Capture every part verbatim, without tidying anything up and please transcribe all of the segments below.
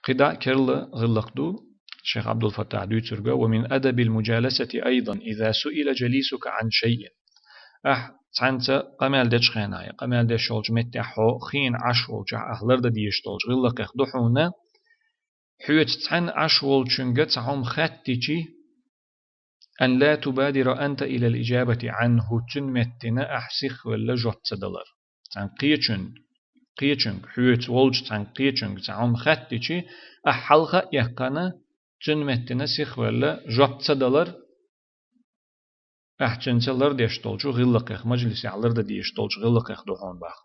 КхидӀа керла гӀиллакх ду, шейх Ӏабдул-Фаттахь дуьйцург: «ومن أدب المجالسة أيضا إذا سئل جليسك عن شيء». Ахь цхьанца къамел дечу хенахь, я къамел деш йолчу меттехь хьо хиъна Ӏаш волчохь ахь лардан дезаш долчу гӀиллакхех ду хьуна, хьоьца цхьаьна Ӏаш волчуьнга цхьа хӀума хаьттичи, «أن لا تبادر أنت إلى الإجابة عنه», цуьнан меттина ахь сихвелла жоп ца далар. Цхьана кхечуьнга, кхечуьнга, хьоьца волчу цхьана кхечуьнга цхьа хӀума хаьттичи, ахь хьалха а эккхана, цуьнан меттина сихвелла жоп ца далар, ахь цуьнца лардеш долчу гӀиллакхех, мажлисехь лардан дезаш долчу гӀиллакхех ду хьуна боху.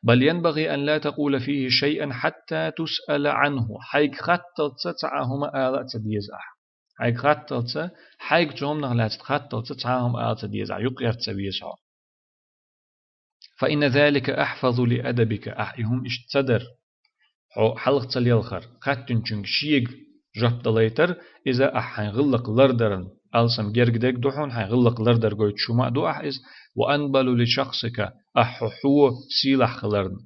«بل ينبغي أن لا تقول فيه شيئا حتى تسأل عنه». Хьайга хатталца цхьа а хӀума ала а ца деза ахь. Хьайга хатталца, хьайга цу хӀуманах лаьцна хатталца цхьа а хӀума ала ца деза ахь, юкъ ярца ца веза хьо. «فإن ذلك أحفظ لأدبك», ахь и хӀума иштта ца дар, хьо хьалха ца лелхар, хаттинчуьнга шега жоп далайтар, иза ахь хьайн гӀиллакх лардаран алсам герга дерг ду хьуна, хьайн гӀиллакх лардар гойтуш хӀума а ду ахь иза, «وأنبل لشخصك», ахь хьо хьо сийлахь хиларна,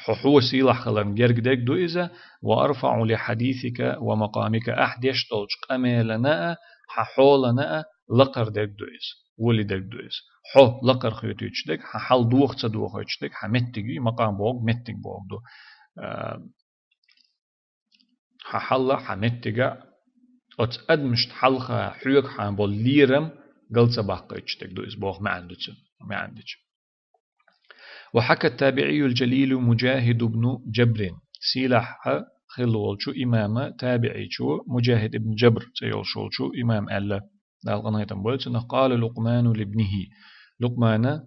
хьо хьо сийлахь хиларна герга дерг ду иза, «وأرفع لحديثك ومقامك», ахь деш долчу къамелана а, хьан хьолана а лакхара дерг ду иза, воли дерг ду иза. Хьо лакхара хетуьйтуш дерг, хьан хьал доха ца дохуьйтуш дерг, хьан меттиг ю, и макъам боху, меттиг боху ду. А, хьан хьалла, хьан меттига, оцу адамашна хьалха хьоьга хьан болу лерам гал ца баккхуьйтуш дерг ду иза боху маьӀна ду цуьнан, маьӀна дича. «وحكى التابعي الجليل مجاهد بن جبر». Сийлахь хилла волчу имама, табиӀичо, Мужахид ибн Джабр цӀе йолуш волчу имама аьлла, Дала къинхетам бойла цунах: «قال لقمان لابنه». Лукъмана,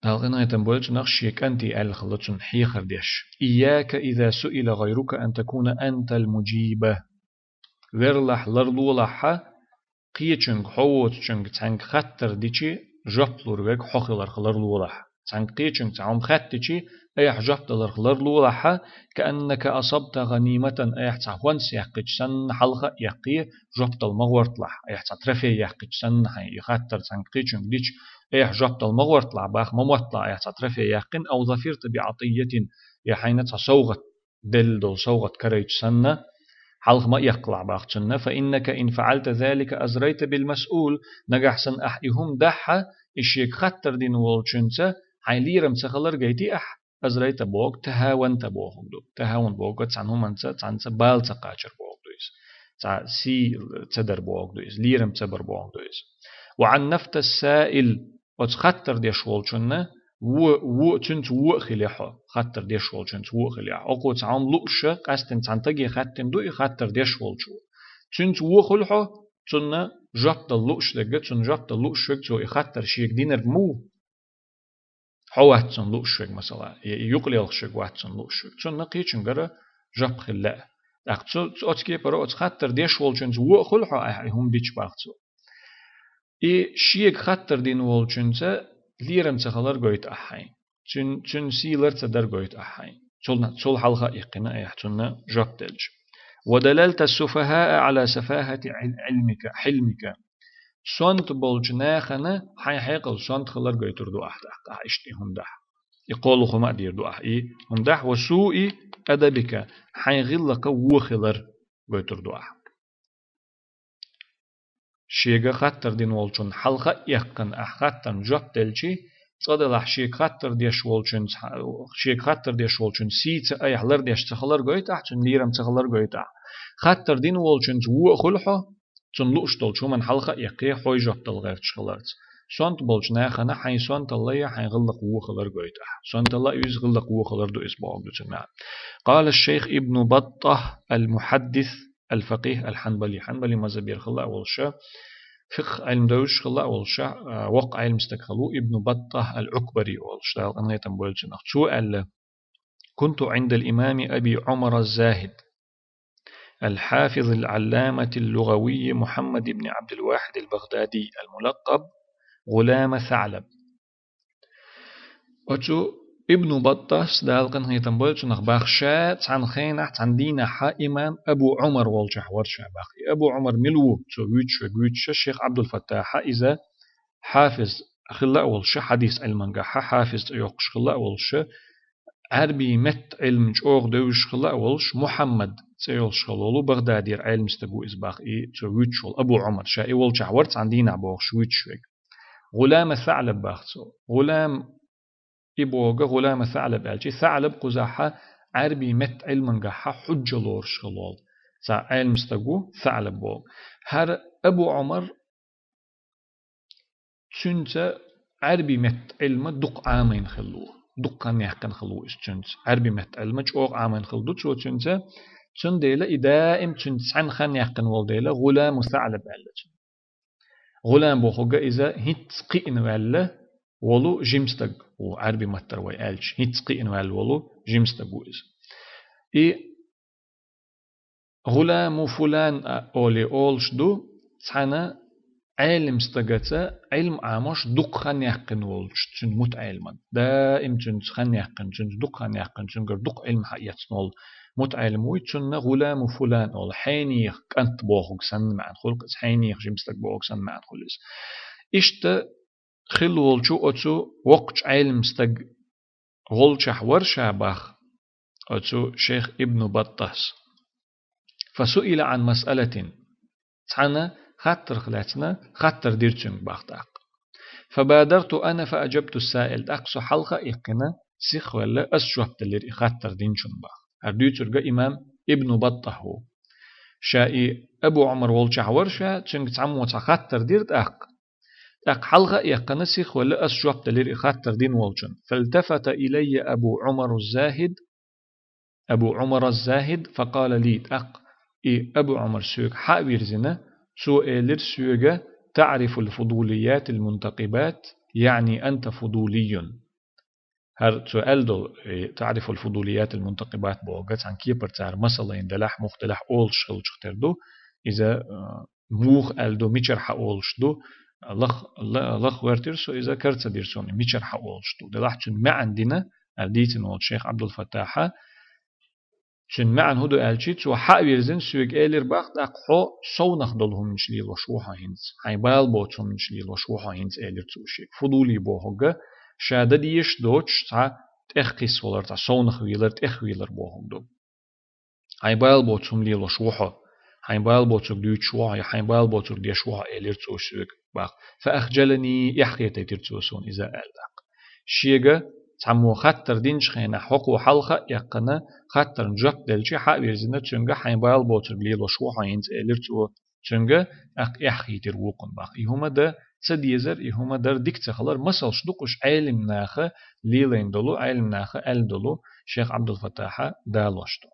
Дала къинхетам бойла цунах, шен кӀанте аьлла хилла цунна хьехар деш: «إياك إذا سئل غيرك أن تكون أنت المجيب». Верлахь, ларлолахь хьо, кхечуьнга, хьо воцучуьнга цхьаьнга хаттар дичи, жоп лур верг хьо хиларх ларлолахь. Цхьаьнга кхечуьнга цхьа хӀума хаьттичи, айхьа жоп даларх ларлолахь хьо, «كأنك أصبت غنيمة», айхьа цхьа хӀонс яьккхича санна, хьалха а яьккхий, жоп дала ма гӀорталахь, айхьа цхьа трофей яьккхича санна, хьайн и хаттар цхьаьнга кхечуьнга дича, айхьа жоп дала ма гӀорталахь, бах, ма мотталахь, айхьа цхьа трофей яьккхина, «أو ظفرت بعطية», я хьайна цхьа совгӀат делла долу совгӀат карайча санна, хьалха ма эккхалахь бах цунна, «فإنك إن فعلت ذلك أزريت بالمسؤول», нагахь санна ахь и хӀума дахь хьо, и шега хаттар дина волчуьнца хьайн лерам ца хилар гайти ахь, «أزريت» боху, «تهاونت» бохург ду. «تهاون» бохург цхьана хӀуманца, цхьаьнца бала ца кхачар бохург ду иза. Цхьа сий ца дар бохург ду иза, лерам ца бар бохург ду иза. «وعنفت السائل», оцу хаттар деш волчунна, во, во, цуьнца во а хиле хьо, хаттар деш волчуьнца во а хиле хьо. Окхо цхьа хӀума лууш, къаьсттина цхьана стаге хаьттина ду и хаттар деш волчо. Цуьнца во хуьлу хьо, цунна жоп дала лууш дерг, цунна жоп дала лууш верг, цо и хаттар шега динарг ма ву, хьо вац цунна лууш верг, масала, я и юкъалелхаш верг вац цунна лууш верг. Цунна кхечуьнгара жоп хила лаьа. ТӀаккха цу, цу оцу кепара оцу хаттар деш волчуьнца во а хуьлу хьо, ахь и хӀума дича бах цо. И шега хаттар дина волчуьнца лерам ца хилар гойту ахь хьайн. Цуьн-, цуьнан сий лар ца дар гойту ахь хьайн. Цул, цул хьалха а иккхина айхьа цунна жоп делча. «ودللت السفهاء على سفاهة عل-، علمك، حلمك». Сонта болчу нахана хьайн хьекъал сонта хилар гойтур ду ахь тӀаккха, ахь иштта и хӀума дахь. И кхоалгӀа хӀума а дийр ду ахь, и хӀума дахь, «وسوء أدبك», хьайн гӀиллакха во хилар гойтур ду ахь. Шега хаттар дина волчунна хьалха а эккхина, ахь хаттарна жоп делчи, цкъа делахь шега хаттар деш волчуьнца, шега хаттар деш волчуьнца сийца айхьа лардеш ца хилар гойту ахь, цуьнан лерам ца хилар гойту ахь. Хаттар дина волчуьнца во а хуьлу хьо, цунна лууш долчу хӀуманна хьалха а эккхий, хьо жоп дала гӀерташ хиларца. Сонта болчу нахана хьайн сонталла я хьайн гӀиллакх во хилар гойту ахь. Сонталла а иза гӀиллакх во хилар ду иза бохург ду цуьнан маьӀна. قال الشيخ ابن بطة المحدث الفقيه الحنبلي. Хьанбали мазхабера хилла а волуш, фикъхӀ Ӏилма девзаш хилла а волуш, а, воккха Ӏилма стаг хилла ву Ибн Баттах ал-Ӏукбари волуш, Дала къинхетам бойла цунах. Цо аьлла: «كنت عند الإمام أبي عمر الزاهد الحافظ العلامة اللغوي محمد بن عبد الواحد البغدادي الملقب غلام ثعلب». Оцу Ибну Баттас, Дала къинхетам бойла цунах, бах, ша цхьана хенахь, цхьана дийнахьа имам Абу Ӏумар волчохь вара ша, бах. И Абу Ӏумар мила ву? Цо вуьйцуш верг вуьйцуша, шейх Ӏабдул-Фаттахьа иза хьафиз хилла а волуша, хьадис Ӏилмангахьа хьафиз цӀе йоккхуш хилла а волуша, Ӏарбий меттан Ӏилма чӀогӀа девзаш хила а волуш, Мухьаммад цӀе йолуш хила волу, Багъдадера Ӏелам стаг ву иза бах, и цо вуьйцуш волу Абу Ӏумар, ша и волчохь вара цхьана дийнахь бохуш вуьйцуш верг. ГӀулама СаӀлаб бах цо. ГӀулам и бохург ГӀулама СаӀлаб аьлча, и СаӀлаб кхузахь Ӏарбий меттан Ӏилмангахь хьуьжжа лоруш хила волу цхьа Ӏелам стаг ву СаӀлаб боху. ХӀара Абу Ӏумар, цуьнца Ӏарбий меттан Ӏилма дукха Ӏамийна хилла ву, дукха хан яьккхина хилла ву иза цуьнца. Ӏарбий меттан Ӏилма чӀогӀа Ӏамийна хилла ду цо цуьнца, цундела и даим цуьнца цхьаьна хан яьккхина волу дела, ГӀуламу СаӀлаб аьлла цунна. ГӀулам бохург иза хӀинцца кхиъна ваьлла волу жима стаг ву, Ӏарбий маттара вай аьлча, хӀинцца кхиъна ваьлла волу жима стаг ву иза. И ГӀуламу фулан а олий олуш ду, цхьана Ӏелам стагаца Ӏилма Ӏамош дукха хан яьккхина волчу цуьнан мутаӀеламан. Даим цуьнца хан яьккхина, цуьнца дукха хан яьккхина, цуьнгара дукха Ӏилма хьаэцна волу мутаӀелам вуй, цунна гӀуламу фулан олу, хьенехан кӀант бохург санна маьӀна хуьлу иза, хьенехан жима стаг бохург санна маьӀна хуьлу иза. Иштта хилла волчу оцу воккхачу Ӏелам стаг волчохь вара ша бах оцу шейх Ибну Баттас. Фасуила Ӏан масъалатин. Цхьана хаттарх лаьцна хаттар дира цуьнга бах тӀаккха. Фабадарту ана фааджабту саил. ТӀаккха со хьалха а иккхина, сихвелла, ас жоп делира и хаттар динчунна бах. ХӀара дуьйцург имам Ибну Баттах ву. Ша и Абу Ӏумар волчохь вара ша, цуьнга цхьаммо цхьа хаттар дира тӀаккха. ТӀаккха хьалха а иккхина, сихвелла, ас жоп делира и хаттар дина волчунна. Фалтафата илайя Абу Ӏумару Захид, Абу Ӏумар аз-Захид, факъала ли, тӀаккха и Абу Ӏумар соьга хьа а вирзина, цо элира соьга: «Таърифул фудулиятил мунтакъибат, яъни анта фудулийюн». ХӀара цо аьлла долу, и «Таърифул фудулиятил мунтакъибат» бохург цхьана кепара цара масаллина делахь, муха делахь олуш хилчух тера ду. Иза, а, муха аьлла ду, мичара хьа олуш ду, лах-, ла-, лах вертира со, иза кара ца дира суна, мичара хьа олуш ду. Делахь цуьнан маьӀна дина, аьлла дийцина волчу шейх Ӏабдулфаттахьа, цуьнан маьӀна хӀун ду аьлчи, цо хьа а вирзина, соьга элира бах тӀаккха: «Хьо совнах долу хӀуманаш лелош ву хьо хӀинца, хьайн бала боцу хӀуманаш лелош ву хьо хӀинца», — элира цо шега. Фудули бохург ша дан дезаш доцуш цхьа тӀехкхиссавалар, цхьа совнах велар, тӀехвелар бохург ду. Хьайн бала боцу хӀума лелош ву хьо, хьайн бала боцург дуьйцуш ву хьо, я хьайн бала боцург деш ву хьо, элира цо соьга бах. Фаахджалани, эхь хетийтира цо суна иза аьлла тӀаккха. Шега цхьаммо хаттар динчу хенахь, хӀокхо хьалха а эккхина, хаттарна жоп делчи, хьа а вирзина, цуьнга хьайн бала боцург лелош ву хьо хӀинца, элира цо цуьнга, тӀаккха эхь хийтира вукхунна бах. И хӀума дан ца дезар, и хӀума дар дика ца хилар, масалш ду кхуш Ӏелим наха лелайна долу, Ӏелим наха аьлла долу шейх Ӏабдулфаттахьа далош ду.